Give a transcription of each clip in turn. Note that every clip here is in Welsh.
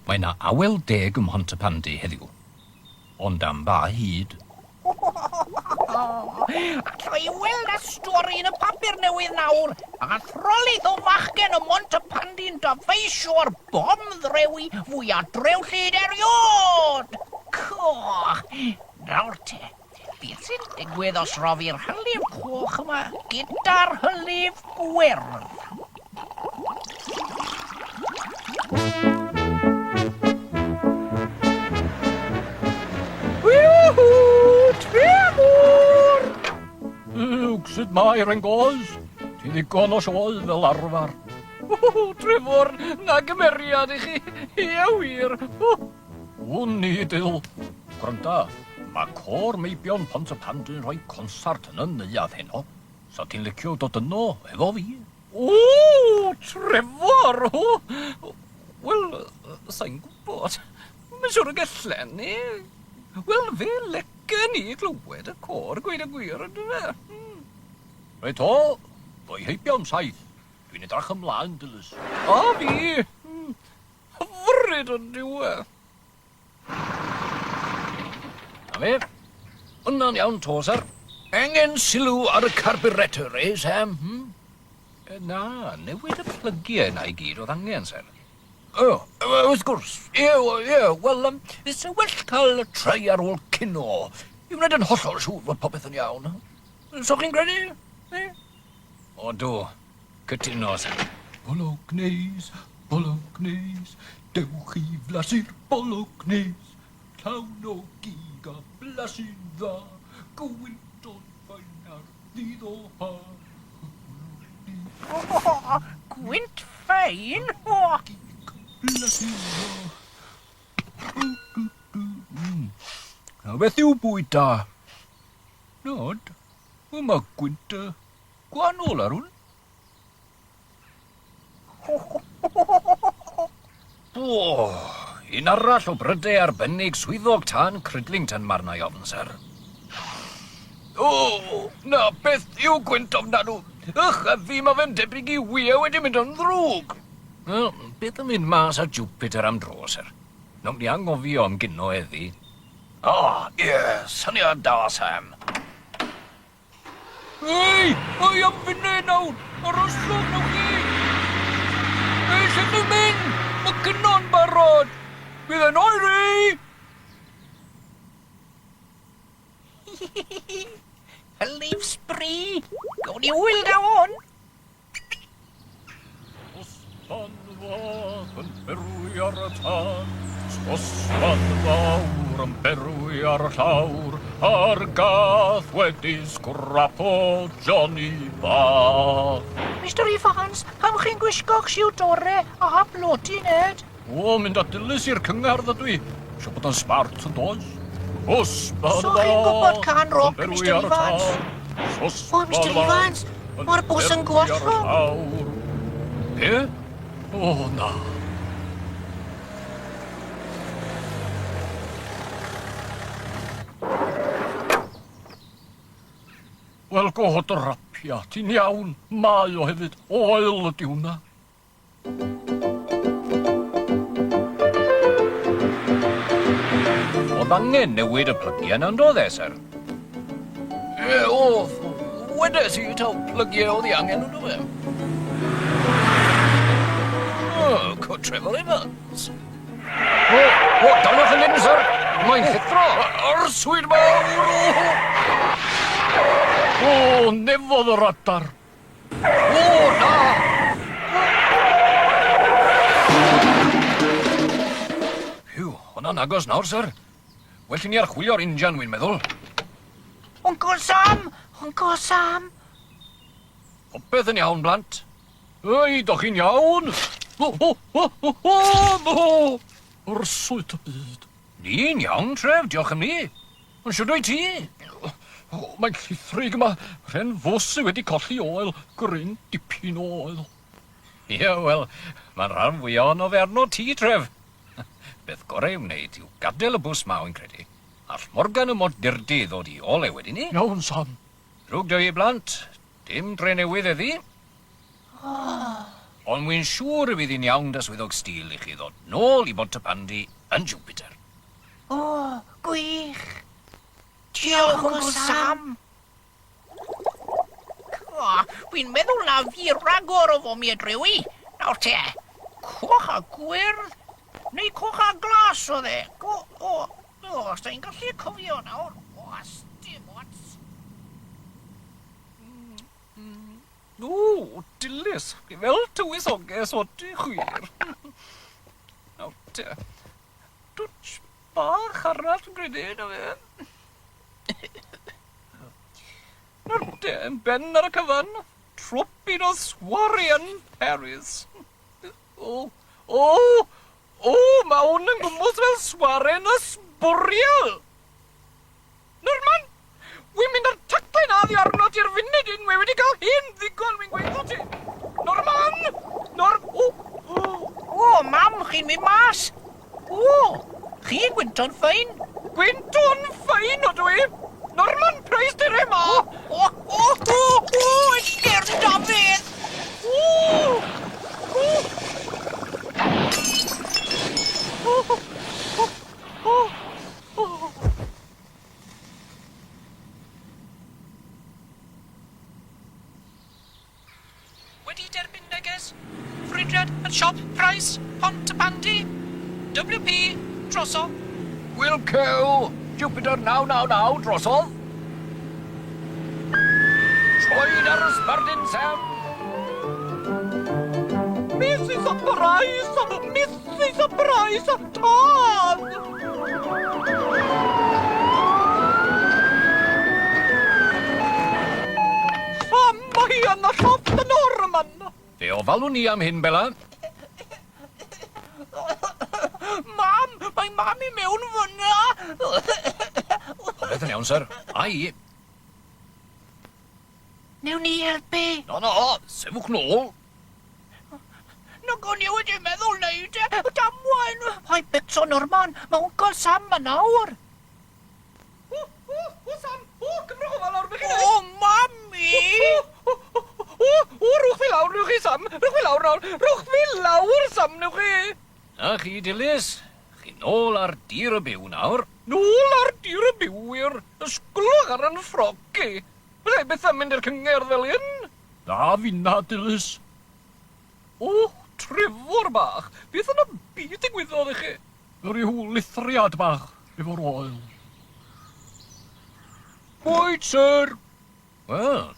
Mae 'na awel deg ym Mhontypandy heddiw. Ond am ba hyd? Alla i weld y stori yn y papur newydd nawr. Athrylith o fachgen ym Mhontypandy'n dyfeisio'r bom ddrewi fwya drewllyd erioed! Coch! Nawr te, beth sy'n digwydd os rofi'r hylif coch yma gyda'r hylif gwyrdd? Woohoo! Trevor! Luke, sut mae Rengoes? Ti ddigon o sioe fel arfer. O, Trevor, na gymeriad i chi. Ie, wir. Wn i, Dyl. Gwranda, mae côr meibion Pontypandy'n rhoi consart yn y neuadd heno. Sa ti'n licio dod yno efo fi? O, Trefor! O, wel, sa i'n gwybod. Mae'n siŵr y gallen ni. Wel, fe licen i glywed y côr, gweud y gwir, yndyfe? Reit o, ddoi heibio am saith. Dwi'n edrach ymlaen, Dilys. A fi! Hyfryd yn dyw e. Na fe. Hwnna'n iawn 'to, syr. Angen sylw ar y carburetor, eh, Sam? Hmm? Na, newid y plygiau 'na i gyd oedd angen, syr. O, wrth gwrs. Ie, ie, wel, um, sa well cael try ar ôl cino i wneud yn hollol siŵr fod popeth yn iawn. So chi'n credu? Eh? Odw, cytuno, syr. Bolognese, bolognese, dewch i flasu'r bolognese, llawn o gig a blasu'n dda, gwynto'n ffain ar ddydd o ha. O, gwynt ffein! O! Gig blasu'n dda. A beth yw bwyd da? Nod, o mae gwynt gwahanol ar hwn. O, un arall o brydau arbennig swyddog tân Cridlington ma arna i ofn, syr. O, na, beth yw gwynt ofnadw? Ych a fi, ma fe'n debyg i wyau wedi mynd yn ddrwg. Wel, beth am mynd mas ar Jupiter am dro, syr? Nawn ni anghofio am gino heddi. O, ie, syniad da, Sam. Ei! Ei, am funud nawr! Arhoswch, newch chi! Ei, lle chi'n mynd? Mae cino'n barod! Bydd e'n oeri! Hylif sbri! Gawn ni hwyl da hwn! Sosban fach yn berwi ar y tân, Sosban fawr yn berwi ar y llawr, A'r gath wedi sgrapo Johnny bach. Mister Ifans, pam chi'n gwisgo'ch siwt ore a blodyn, Ed? O, mynd â Dilys i'r cyngerdd ydw i. Isio bod yn smart yn does? Sosban So chi'n gwybod cân roc, Mister Ifans? O, Mister Ifans, mae'r bws yn gollwng. Be? O, na. Wel, go drapia, ti'n iawn. Mae o hefyd. Oel ydi hwnna. Oedd angen newid y plygiau 'na yndodd e, syr? Ie, oedd. Wedes i taw plygiau oedd 'i angen on'd yfe? O, co Trevor Evans. O, o, daliwch yn hyn, syr! Mae'n llithro! Arswyd mawr! O! O, nefodd yr adar! O, na! Phew, hwnna'n agos nawr, syr. Well i ni archwilio'r injan, wi'n meddwl. Wncwl Sam! Wncwl Sam! Popeth yn iawn, blant. Ei, dych chi'n iawn? O, o, o, o, o, o! Arswyd y byd. Ni'n iawn, Trev, diolch am 'ny. Ond shwd wyt ti? O, mae'n llithrig yma. Rhen fws sy wedi colli oel, gryn dipyn o oel. Ie, wel, mae'r rhan fwya ohono fe arno ti, Trev. Beth gore i'w wneud yw gadael y bws 'ma, wy'n credu. All Morgan y modurdy ddod i ôl e wedyn 'ny. Iawn, Sam. Drwg 'da fi, blant. Dim dre newydd heddi. O! Ond wi'n siŵr y bydd hi'n iawn 'da Swyddog Steele i chi ddod nôl i Bontypandy yn Jupiter. O, gwych! Diolch, Wncwl Sam! O, fi'n meddwl na fi ragor o fomiau drewi. Nawr te, coch a gwyrdd, neu coch a glas oedd e? O, o, o, os da i'n gallu cofio nawr. O, dim ots. O, dilys, fel tywysoges odi chwir. Nawr te, dwtsh bach arall dwi'n credu, na fe. Nawr te, yn ben ar y cyfan, trwp un o swarri yn Paris. O, o, o, mae hwn yn gwmws fel swaren ysbwriel. Norman! Wi'n mynd â'r taclau 'na oddi arno ti ar funud un, wi wedi cael hen ddigon, wi'n gweud 'tho ti! Norman! Nor... O! O! O, mam, chi'n mynd mas! O! Chi'n gwynto'n ffein! Gwynto'n ffein ydw i! Norman Price di'r ma! O, o, o, o, esgyrn Dafydd! O! O! O! O! O! O! Wedi derbyn neges? Ffrwydriad yn siop Price, Pontypandy. WP, drosodd. Wil Cew, Jupiter 999, drosodd. Troed ar y sbardun, Sam. Mrs Price, Mrs Price, tân! Sam, mae hi yn y llofft yn Norman. Fe ofalwn ni am hyn, Bella. Mam, mae mam i mewn fyna. Popeth yn iawn, syr. Ai. Newn ni helpu. No, no, sefwch nôl. Nag o'n i wedi meddwl neud e. Damwain. Paid becso, Norman. Mae Wncwl Sam 'ma nawr. O, o, o, Sam. O, cymrwch ofal nawr, be chi'n neud? O, mami! O, o, o, o, rhowch fi lawr, newch chi, Sam. Rhowch fi lawr nawr. Rhowch fi lawr, Sam, newch chi. Na chi, Dilys. Chi nôl ar dir y byw nawr. Nôl ar dir y byw, wir. Ysgwlwch ar 'yn ffroc i. Fydda i byth yn mynd i'r cyngerdd fel hyn. Na finna, Dilys. O, Trefor bach, beth yn y byd ddigwyddodd i chi? Rhyw lithriad bach efo'r oel. Bwyd, syr! Wel,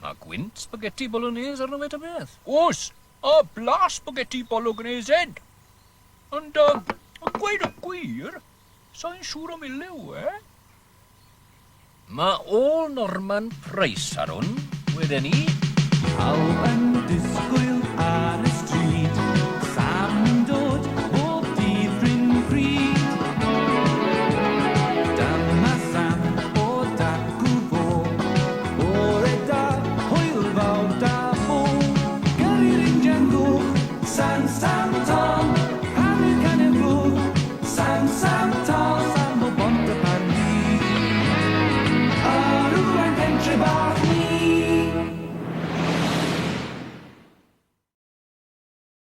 mae gwynt spaghetti bolognese arno fe ta beth. Oes, a blas spaghetti bolognese 'ed. Ond, yn gweud y gwir, sa i'n siŵr am ei liw e. Mae ôl Norman Price ar hwn, weden i. Pawb yn.